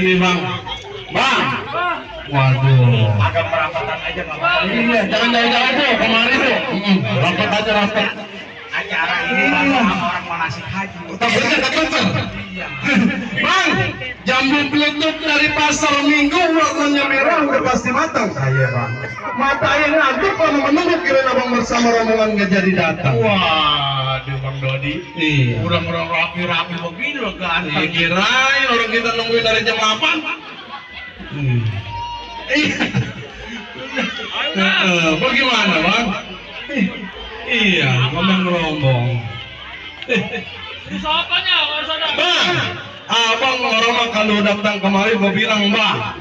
ini bang. Bang. Waduh. Agak merapatan aja nggak apa-apa. Iya, jangan jauh-jauh tuh kemarin tuh. Rapat aja rapat. Acara ini sama orang manasik haji. Takutnya ketuker. Iya. Bang, jambu peletuk dari pasar Minggu warnanya merah udah pasti matang. Saya bang. Mata yang ngantuk kalau menunggu kira abang bersama rombongan nggak jadi datang. Waduh Bang Dodi. Iya. Udah rapi-rapi begini loh kan. Iya, kirain orang kita nungguin dari jam 8. Iya. Bagaimana bang? Iya, ngomong-ngomong. Siapanya, Bang, abang orang kalau datang kemari gua bilang bang,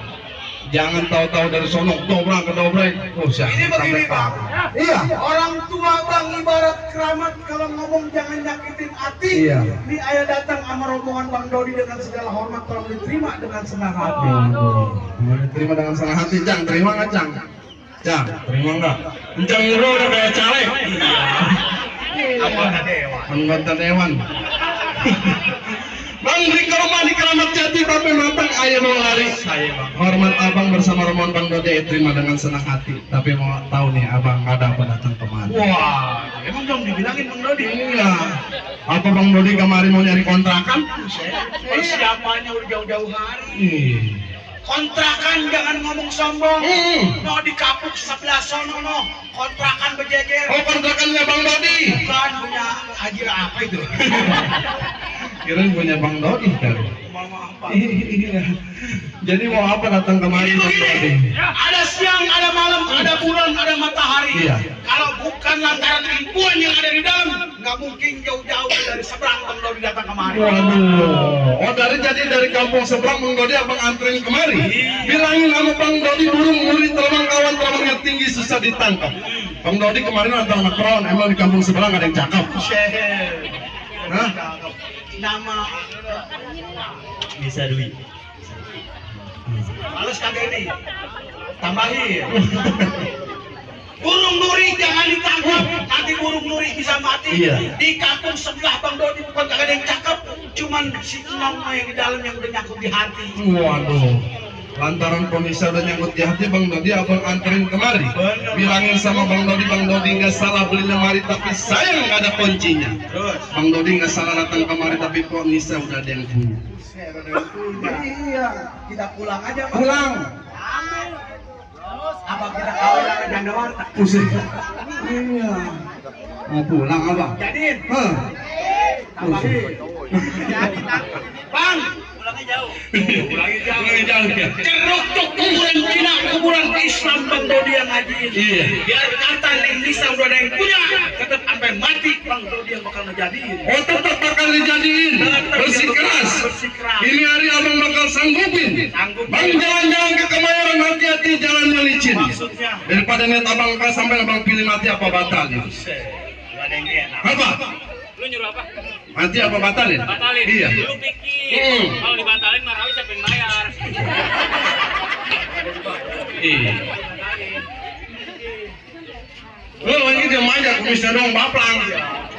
jangan tahu-tahu dari sono dobrak ke dobrak. Oh, Ini begini Bang. Iya. Orang tua Bang ibarat keramat kalau ngomong jangan nyakitin hati. Iya. Ini ayah datang sama rombongan Bang Dodi dengan segala hormat tolong diterima dengan senang hati. Terima dengan senang hati, Jang. Terima nggak, Jang? Jang, terima nggak? Jang Nuro udah kayak caleg. Anggota dewa. Anggota dewan. Bang, di rumah di Keramat Jati tapi matang ayah mau lari. Saya Bang. Hormat abang bersama rombongan Bang Dodi terima dengan senang hati. Tapi mau tahu nih abang ada apa datang kemari? Wah, emang dong dibilangin Bang Dodi. Iya. Apa Bang Dodi kemarin mau nyari kontrakan? Persiapannya udah jauh-jauh hari. Kontrakan jangan ngomong sombong. Mau di kapuk sebelah sono no. Kontrakan berjejer. Oh, kontrakannya Bang Dodi. Bukan punya Haji apa itu? Kirain punya Bang Dodi kan. Mama apa? Iya. Jadi mau apa datang kemari Bang Dodi? Ada siang, ada malam, ada bulan, ada matahari. Iya. Kalau bukan lantaran ribuan yang ada di dalam, nggak mungkin jauh-jauh dari seberang Bang Dodi datang kemari. Waduh. Oh, dari kampung seberang Bang Dodi abang anterin kemari. Bilangin sama Bang Dodi burung murid terbang kawan terbangnya tinggi susah ditangkap. Bang Dodi kemarin antar anak perawan, emang di kampung seberang ada yang cakep. Hah? Nama Bisa duit. males kagak ini. Tambahin. Burung nuri jangan ditangkap, nanti burung nuri bisa mati. Iya. Di kampung sebelah Bang Dodi bukan kagak ada yang cakep, cuman si Nong yang di dalam yang udah nyangkut di hati. Waduh. Lantaran kondisi udah nyangkut di hati Bang Dodi abang anterin kemari. Bilangin sama Bang Dodi nggak salah beli lemari tapi sayang nggak ada kuncinya. Terus. Bang Dodi nggak salah datang kemari tapi kok Nisa udah ada yang punya. Iya, kita pulang aja Bang. Pulang. Apa kita kawin sama janda warteg? Pusing. Iya. Mau pulang abang? Jadiin. Hah. Tambahin. Bang, Pulangnya jauh. pulangin jauh. Pulangin jauh ya. Ceruk tuh kuburan Cina, kuburan Islam Bang Dodi yang ngajiin. Iya. Biar kata Neng Nisa udah ada yang punya, tetap sampai mati Bang Dodi yang bakal ngejadiin. Oh, tetap bakal dijadiin. Bersikeras. Bersikeras. Ini hari abang bakal sanggupin. Sanggup. Bang jalan-jalan ke Kemayoran hati-hati jalannya licin. Maksudnya, Daripada niat abang keras sampai abang pilih mati apa batalin? gak ada yang enak. Apa? Lu nyuruh apa? Mati apa batalin? Batalin. Iya. Lu pikir. Kalau dibatalin Marawi siapa yang bayar? Iya. Lu lagi diam aja kumisnya dong baplang.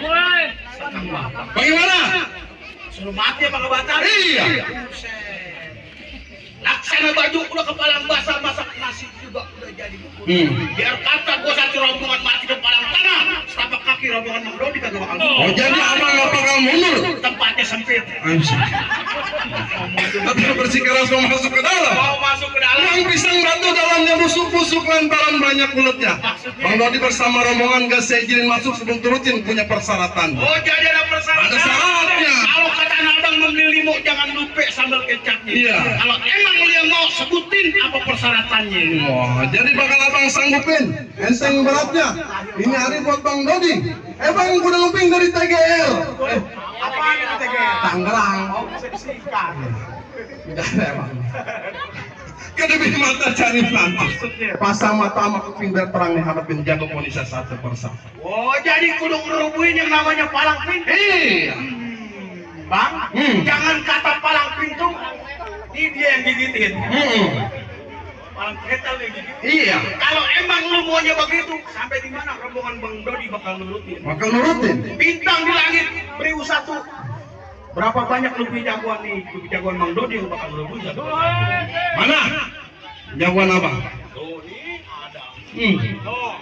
Mulai. Bagaimana? Suruh mati apa ngebatalin? Iya. Laksana baju udah kepalang basah, masak nasi juga udah jadi. Biar kata gua satu rombongan mati ke palang tanah, setapak kaki rombongan Bang Dodi kagak bakal mundur. Oh, jadi abang nggak bakal mundur? Tempatnya sempit. Tapi bersikeras mau masuk ke dalam. Mau masuk ke dalam. Yang pisang batu dalamnya busuk-busuk lantaran banyak kulitnya. Bang Dodi bersama rombongan gak saya izinin masuk sebelum turutin punya persyaratan. Oh, jadi ada persyaratan. Ada syaratnya. Kalau kata abang membeli limu jangan lupa sambal kecapnya. Iya. Kalau emang dia mau sebutin apa persyaratannya. Wah, jadi bakal abang sanggupin. Enteng beratnya. Ini hari buat Bang Dodi. Bang udah nguping dari TGL. Apaan itu TG? Tangerang. Oh, bisa disingkat. Udah emang. Kedebih mata cari nanti. Pasang mata sama kuping biar terang nih hadapin jago polisi satu persatu. Oh, jadi kudu ngerubuhin yang namanya palang pintu. Iya. Bang, jangan kata palang pintu. Ini dia yang gigitin. Palang ketel yang gigitin. Iya. Kalau emang lu maunya begitu, sampai di mana rombongan Bang Dodi bakal nurutin? Bakal nurutin. Bintang di langit, beriu satu. Berapa banyak lebih jagoan nih, lebih jagoan Mang Dodi yang bakal rebus ya? Mana? Jagoan apa? Tuh, ini ada. Hmm. Tuh.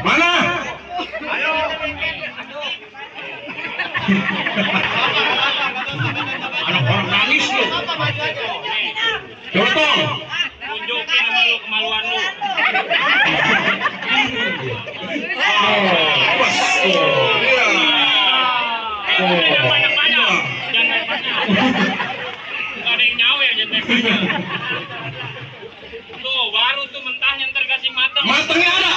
Mana? Ayo. Anak orang nangis lu. Jotong. Tunjukin sama lu kemaluan lu. Pas. Iya. Jangan banyak-banyak. Jangan banyak-banyak. Nggak ada yang nyawa ya jangan banyak. Tuh baru tuh mentahnya ntar kasih matang. Matangnya ada.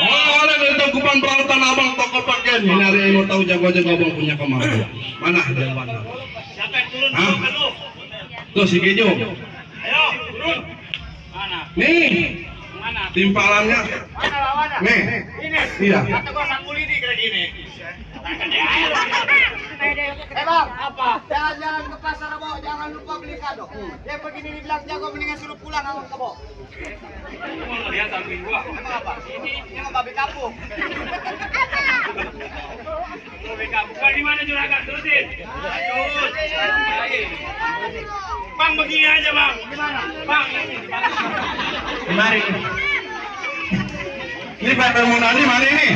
Oh, ada dari tangkupan peralatan abang toko pakaian. Ini hari yang mau tahu jago-jago abang punya kemampuan. Mana jagoan abang? Siapa yang turun Hah? ke lu? Tuh si Kejo. Ayo, turun. Mana? Nih, Mana? timpalannya. Mana lawannya? Nih. Ini. Iya. Kata gua sangkuli di kayak gini. Bang, apa? Jalan-jalan ke pasar, Bo. Jangan lupa beli kado. Yang begini dibilang jago mendingan suruh pulang awak ke Bo. Mau lihat samping gua. Emang apa? Ini mah babi kampung. Lu beka. Bukan di mana juragan? Terusin. Terus. Bang begini aja bang. Gimana? Bang ini. Mari. Ini Pak Permunadi mana ini?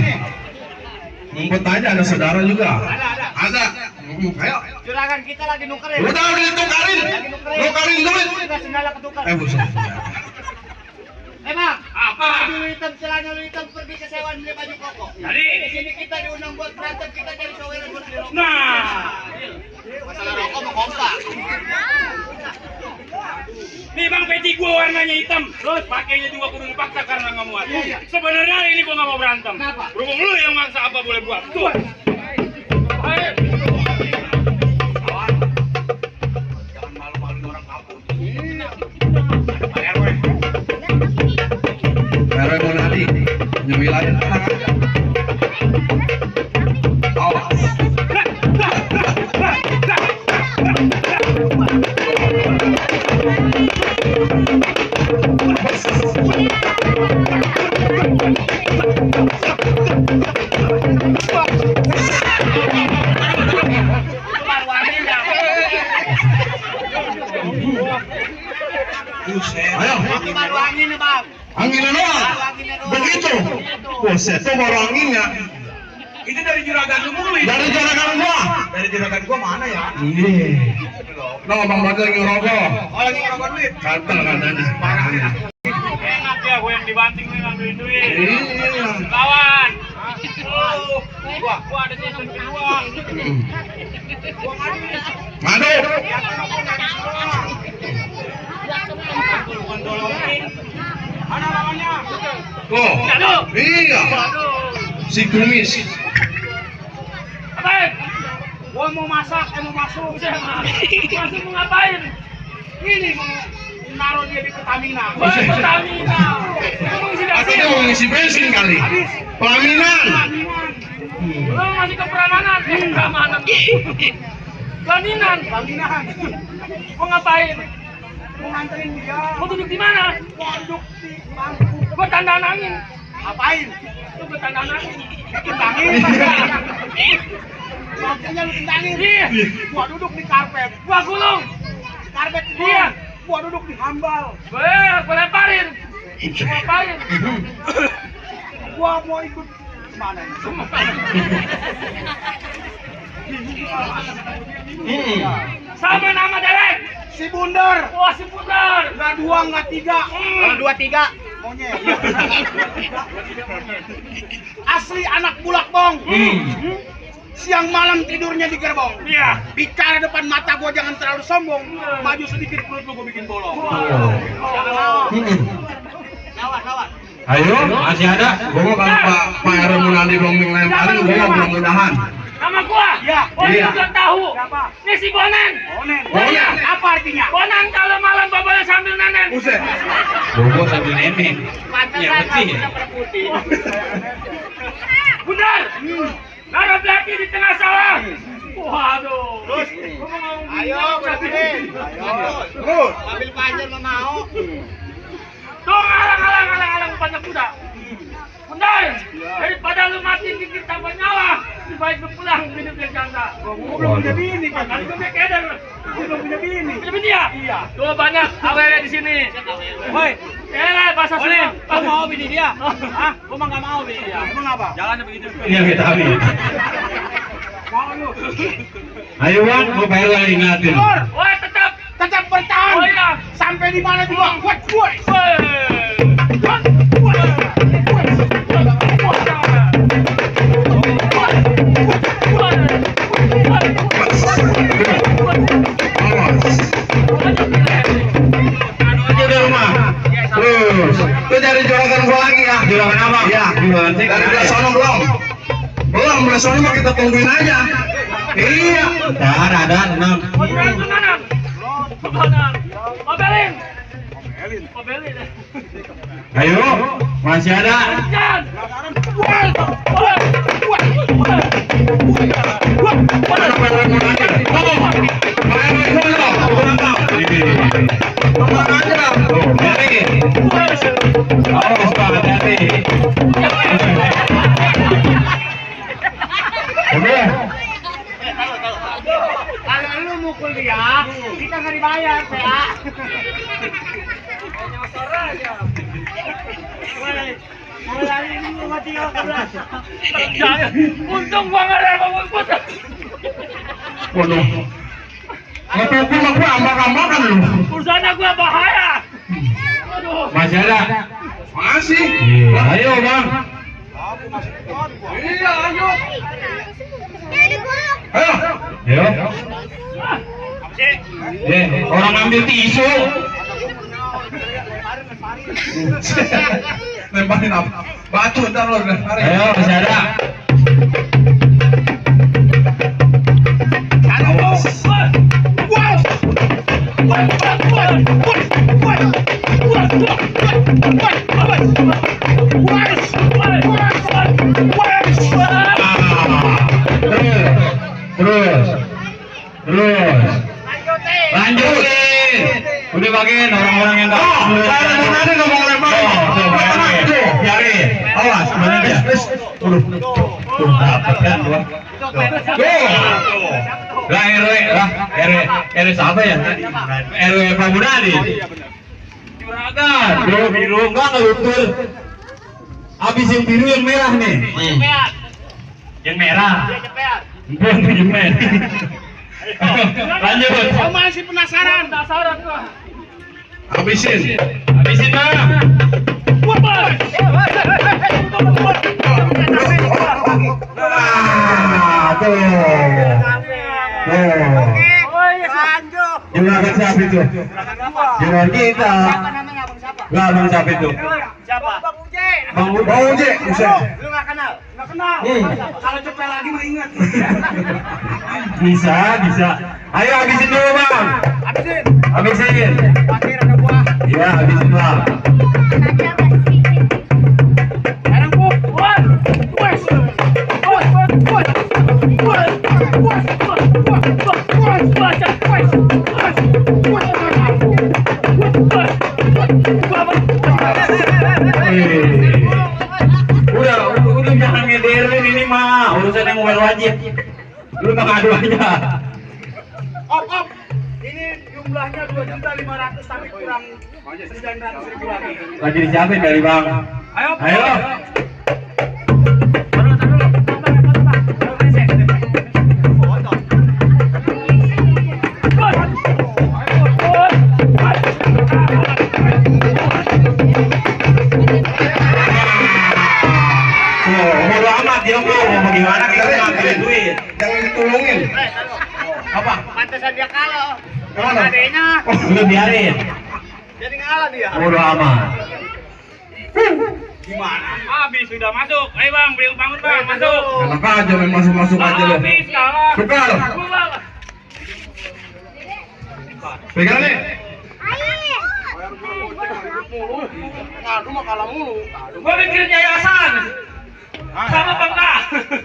Ngumpet aja, ada saudara juga. Ada. Ayo. Juragan kita lagi nukerin. Udah ditukarin. Nukarin duit. Sudah sendala ketukar. Buset. Bang. Apa? Baju lu hitam, celana lu hitam, pergi ke sewaan beli baju koko. Tadi. Di sini kita diundang buat berantem, kita cari saweran buat beli rokok. Nah. Masalah rokok mau kompak. Nih bang peci gua warnanya hitam. Terus pakainya juga kudu dipaksa karena nggak muat. Sebenarnya hari ini gua nggak mau berantem. Kenapa? Berhubung lu yang maksa apa boleh buat. Tuh. Ayo. Jangan malu-maluin orang kampung. Permunadi. Nyemilain tenang aja. Awas. Ayo. Itu baru angin nih, Bang. Anginnya doang. Begitu. Buset, itu baru anginnya. Itu dari juragan lu mulu ini. Dari juragan gua. Dari juragan gua mana ya? Iya. Nah, Bang Badar lagi ngerokok. Oh, lagi ngerokok duit. Katal katanya. Parahnya. Enak ya gua yang dibanting nih ngambilin duit. Iya. Kawan. Gua ada season kedua. Madu. Mana lawannya? Oh. Aduh. Iya. Si Kumis. Apa? Gua mau masak, mau masuk. Masuk mau ngapain? Ini mau naruh dia di Pertamina. Wah, Pertamina. Ngomong sih Atau dia mau ngisi bensin kali. Pelaminan. Lu masih ke peramanan? Peramanan. Pelaminan. Pelaminan. Mau ngapain? Mau nganterin dia. Mau duduk di mana? Mau duduk di bangku. Gua tandaan angin. Ngapain? Lu gua tandaan angin. Tendangin. Bangkunya lu tendangin. Iya. Gua duduk di karpet. Gua gulung. Karpet Iya. Gua duduk di hambal. Gua lemparin. Gua ngapain? Gua mau ikut mana ini? Sama nama Derek. Si Bundar. Wah, si Putar. Nggak dua, nggak tiga. Kalau 2-3. Monyet. Asli anak bulak bong. Siang malam tidurnya di gerbong. Iya. Bicara depan mata gua jangan terlalu sombong. Maju sedikit perut lu gua bikin bolong. Lawan. Ayo, masih ada. Gua mau kalau Pak Permunadi belum ngelemparin, gua belum mudahan. Nama gua? Ya. Oh, Iya. lu belum tahu. Siapa? Ini si Bonen. Bonen. Bonen. Apa artinya? Bonen kalau malam bapaknya sambil nenen. Buset. Gua sambil nenek. Pantesan rambutnya berputih. Benar. Naruh belaki di tengah sawah. Waduh. Terus. Ayo, berhenti. Terus. Ambil panjer lo mau. Tuh alang banyak kuda. Benar. Daripada lu mati dikit tambah nyawa, lebih baik lu pulang hidup Belum punya bini kan? Kan gue keder. Belum punya bini. Punya bini ya? Iya. Tuh banyak awalnya di sini. Woi, Bahasa Slim. kau mau bini dia? Hah? Gua mah nggak mau bini dia. Emang apa? Jalannya begitu. Iya kita habis. Mau lu. Ayo bang, gue bayar lagi ingatin. Pur, Woi, tetap. tetap bertahan. Oh iya. Sampai di mana juga? Kuat, kuat. Aja di rumah. Terus, lu cari juragan gua lagi ya. Juragan apa? Ya, gimana sih? Dari belah sono belum? Belum, belah sono mah kita tungguin aja. Iya. Ntar ada 6. Ayo, masih ada. Kalau lu mukul dia, kita nggak dibayar, PA. Untung gua nggak ada yang ikut. Waduh. Ngepukul mah gua ambak-ambakan lu. Urusannya gua bahaya. Aduh. Masih ada. Masih. Ayo bang. Iya, lanjut. Ayo. Ayo. Apa sih? Orang ambil tisu. Lemparin apa? Batu ntar lo lemparin. Ayo, masih ada. Terus. Lanjutin. Udah bagian orang-orang yang nggak. Ada ngomong lemparin. Biarin. Awas, mana dia? Tuh, dapat kan gua. Lah RW siapa ya? RW Pak Budadi. Juragan, biru enggak ngelutur. Habis yang biru yang merah nih. Yang merah. Bukan yang merah. Lanjut. Kau masih penasaran? Penasaran gua. Habisin. Habisin bang. Tuh. Lanjut. Juragan siapa itu? Juragan kita. Siapa namanya, Bang? Siapa? Lah bang siapa itu? Siapa? Bang Uje. Bang Bang Uje, bisa. Lu nggak kenal? Nggak kenal. Kalau cepet lagi mah ingat. Bisa. Ayo habisin dulu bang. Habisin. Habisin. Pasir ada buah. Iya habisin bang. Sekarang Bu. Udah jangan ngederin ini mah urusan yang mobil wajib. Lu nggak ngadu aja. Op. Ini jumlahnya 2.500.000 tapi kurang 900.000 lagi. Lagi disiapin dari bang. Ayo. Bodo amat dia mau gimana kita ngambilin duit. Jangan ditolongin. Apa? Pantesan dia kalah. Kemana? Adeknya. Udah biarin. Jadi ngalah dia. Bodo amat. Gimana? Habis sudah masuk. Ayo bang, bangun bang, masuk. Enak aja main masuk-masuk aja lo. Habis kalah. Tukar. Pulang. Pegang nih. Ngadu mah kalah mulu. Gua bikin yayasan. Sama Bangka.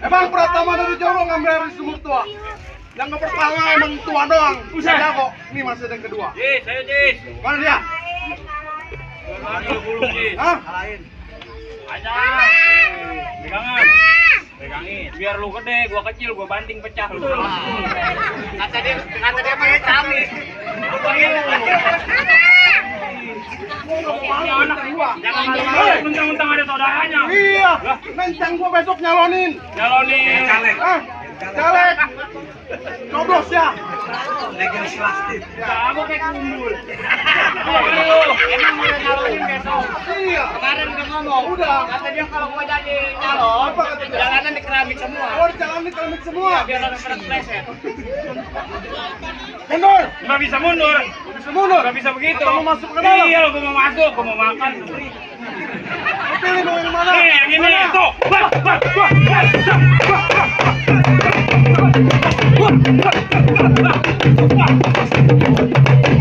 Emang Pratama dari Jawa ngambil dari sumur tua. Yang pertama emang tua doang. Buset. Ada kok. Ini masih ada yang kedua. Jis, ayo Jis. Mana dia? Aduh, gulung Jis. Hah? Aja. Pegangan. Pegangin. Biar lu gede, gua kecil, gua banting pecah lu. Kata dia mah cami. Anak gua. Jangan malu-malu mentang-mentang ada saudaranya. Iya, mencang gua besok nyalonin. Jalonin. Caleg. Caleg. Coblos ya. Legislatif. Kamu kayak kumbul. Emang udah nyalonin besok. Iya. Kemarin udah ngomong. Udah. Kata dia kalau gua jadi calon, Apa kata dia? jalanan di keramik semua. Oh, jalan di keramik semua. Biar orang pada pleset. Mundur. Nggak bisa mundur. Bisa mundur. Nggak bisa begitu. Atau mau masuk ke dalam? Iya, gua mau masuk, gua mau makan. Pilih mau yang mana? Nih, yang ini. Tuh.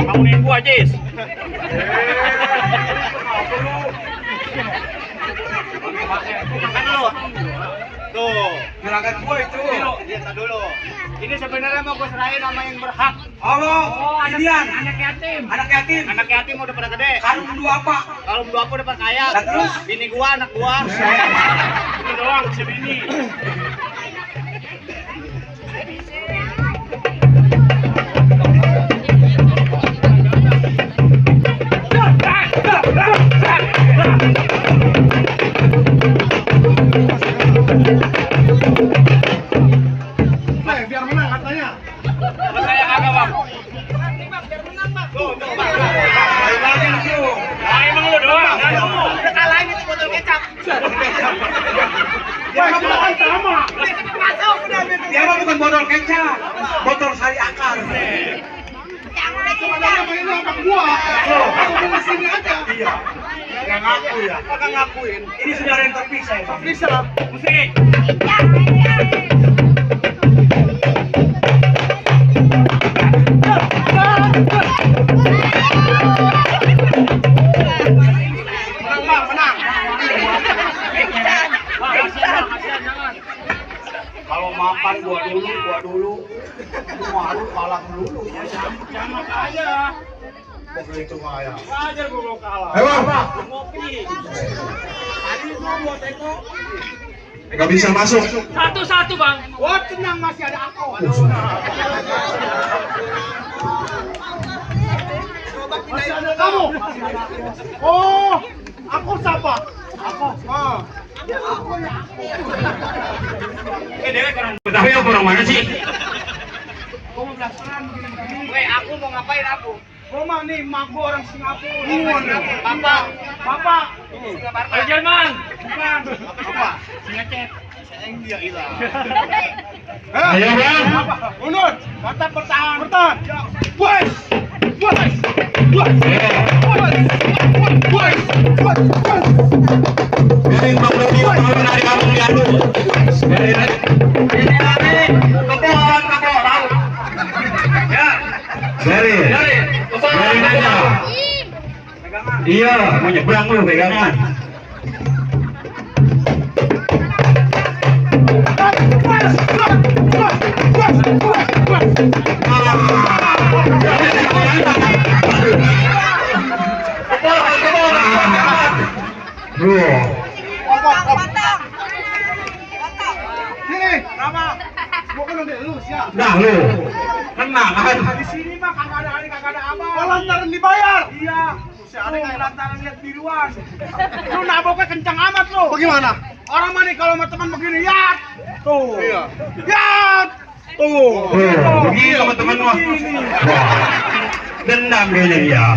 Bangunin gua, Jis. Makan dulu. Tuh. Gerakan gua itu. Lihat dulu. Ini sebenarnya mau gue serahin sama yang berhak. Allah. Indian. Anak yatim. Anak yatim. Anak yatim udah pada gede. Karung dua apa? Kalau dua aku udah pada kaya. Lah, terus? Bini gua, anak gua. Ini doang, segini. Biar menang katanya. Saya kagak, Bang. Tuh, Bang. Ayo lagi itu. Ah, emang lu doang. Udah kalahin itu botol kecap. Dia mah bukan sama. Masuk udah. Dia mah bukan botol kecap. Botol sari akar. Sebenarnya ini anak gua. Aku di sini aja. Iya. Nggak ngaku ya. Nggak ngakuin. Ini saudara yang terpisah ya, Bang. Bisa. Musik. Menang bang, menang. Kalau makan gua dulu. Gua harus kalah dulu. Sama aja. Begitu ya. Wajar gua mau kalah. Ayo bang. Ngopi. Tadi gua mau tengok. Nggak bisa masuk. Satu-satu, Bang. Wah, tenang masih ada aku. Masih ada kamu. Oh, aku siapa? Aku. Ah. Dewek orang Betawi apa orang mana sih? Weh, aku mau ngapain aku? Gua mah nih, mak gua orang Singapura. Bapak. Bapak. Ayo Jerman. Bukan. Bapak. Ngecek. Iya, hilang. Ayo bang. Mundur. Kata bertahan. Bertahan. Wes. Wes. Wes. Wes. Wes. Biarin Bang Dodi kalau dari kamu diadu. Biarin aja. Kebohongan tahu. Ya. Biarin aja. Iya, mau nyebrang lu pegangan. Sini. Nama. Gua kan udah lu siap. Dah lu. Tenang kan. Di sini mah kagak ada hari kagak ada apa. Oh, lantaran dibayar. Iya. Si ada kayak lantaran lihat biruan. Lu naboknya kencang amat lu. Bagaimana? Orang mana kalau sama teman begini ya. Tuh. Iya. Ya. Tuh. Begini sama teman lu. Dendam kayaknya dia.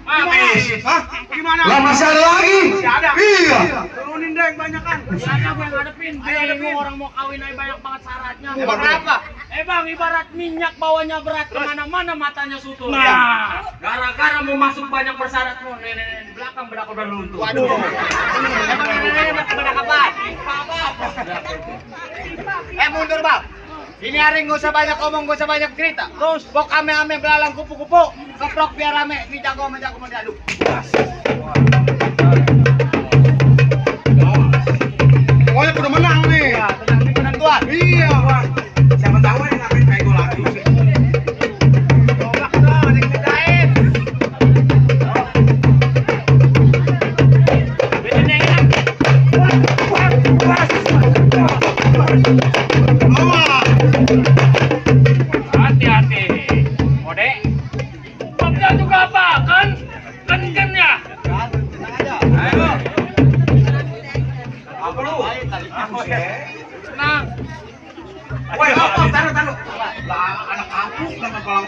Hah? Gimana? Lah masih ada lagi. Masih ada. Iya. Turunin deh yang banyak kan. Sana gue yang ngadepin. Bingung orang mau kawin aja banyak banget syaratnya. Berapa? Bang, ibarat minyak bawanya berat kemana-mana matanya sutul. Nah. Gara-gara mau masuk banyak persyarat lu, nenek di belakang bedak udah luntur. Waduh. Emang nenek bedak apa? Mundur bang. Ini hari nggak usah banyak ngomong, nggak usah banyak cerita. Terus pok ame-ame belalang kupu-kupu, keprok biar rame. Ini jago sama jago mau diaduk. Pokoknya udah menang nih. Ya, tenang ini penentuan. Iya. Siapa tahu yang ngapain kayak gue lagi. Tolak dah, ada yang bedain. Bedanya enak.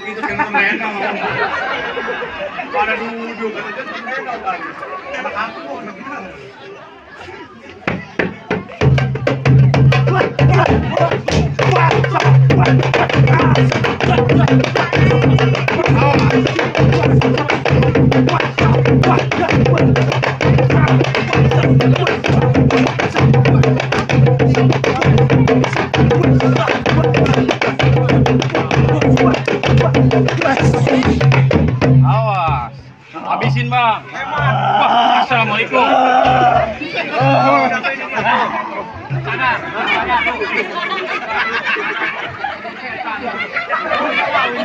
itu kan pemain pada duduk kan anak aku Awas. Habisin, Bang. Wah, Assalamualaikum. Sana.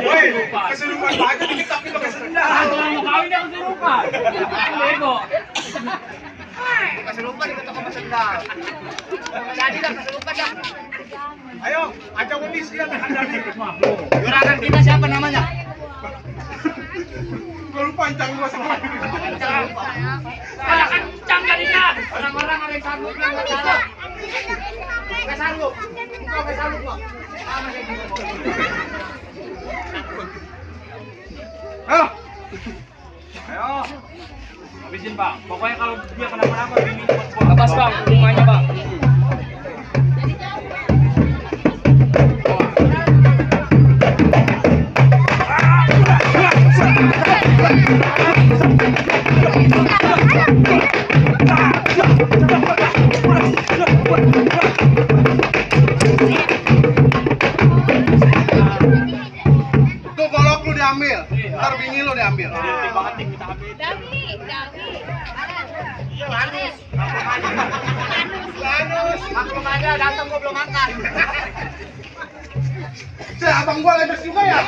Woi, kesurupan aja dikit tapi pakai sendal. Kalau mau kawin dia kesurupan. Bego. Keserupan kita sama sendal. Jadi dah keserupan dah. Ayo, ajak unis dia kan dari. Juragan kita siapa namanya? Gue lupa pancang gua sama. Ada kencang jadinya. Orang-orang ada yang sanggup yang nggak salah. Nggak sanggup. Engkau nggak sanggup kok. Sama kayak gitu. Ayo. Ayo. Habisin, Bang. Pokoknya kalau dia kenapa-napa ini atas, Bang, rumahnya, Bang. Tuh golok lu diambil, ntar bini lu diambil. Lanus. Maklum aja datang gua belum makan. Cek, abang gua lemes juga ya.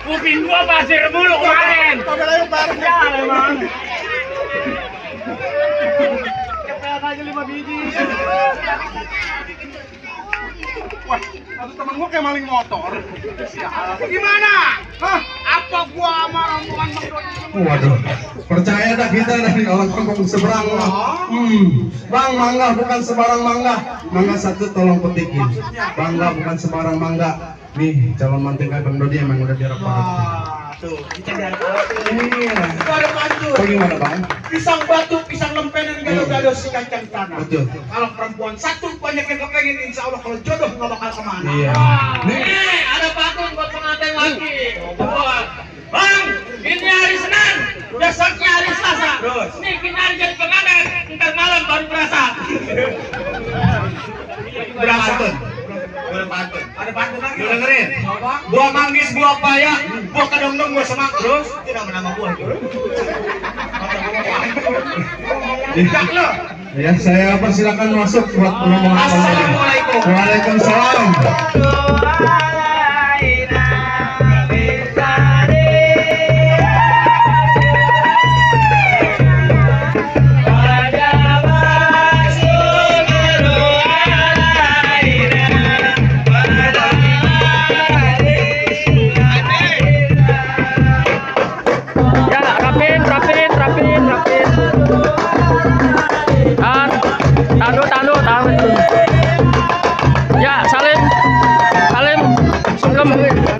Kuping gua pasir mulu kemarin. Ya, emang. Cepet aja 5 biji. Wah, satu temen gua kayak maling motor. Gimana? Hah? Apa gua sama rombongan Bang Dodi? Waduh, percaya dah kita dari orang kampung seberang lah. Bang, mangga bukan sembarang mangga. Mangga satu tolong petikin. Bangga bukan sembarang mangga. Nih, calon mantu kayak Bang Dodi emang udah dirapar. Tuh, kita lihat. Iya. Ada pantun. Bagaimana Bang? Pisang batu, pisang lempenan, gado-gado si kancang tanah. Betul. Kalau perempuan satu banyak yang kepengen, insya Allah kalau jodoh nggak bakal kemana. Iya. Nih, ada patung buat pengantin lagi. Bang, ini hari Senin, besoknya hari Selasa. Terus? Nih, kita hari jadi pengantin, ntar malam baru berasa. Berapa? Ada pantun lagi. Lu dengerin? Apa? Gua manggis, gua paya, gua kedong-dong, gua semak. Terus tidak menambah buah itu. Jak lo. Ya, saya persilakan masuk buat rombongan. Assalamualaikum. Waalaikumsalam. Ya, salim, sungkem.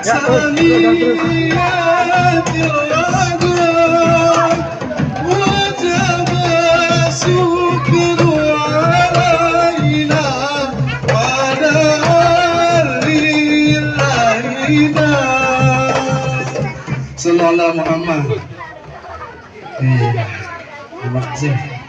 saniyatil wagam wajib syukru alaina pada lillahina sallallahu Muhammad. Terima kasih.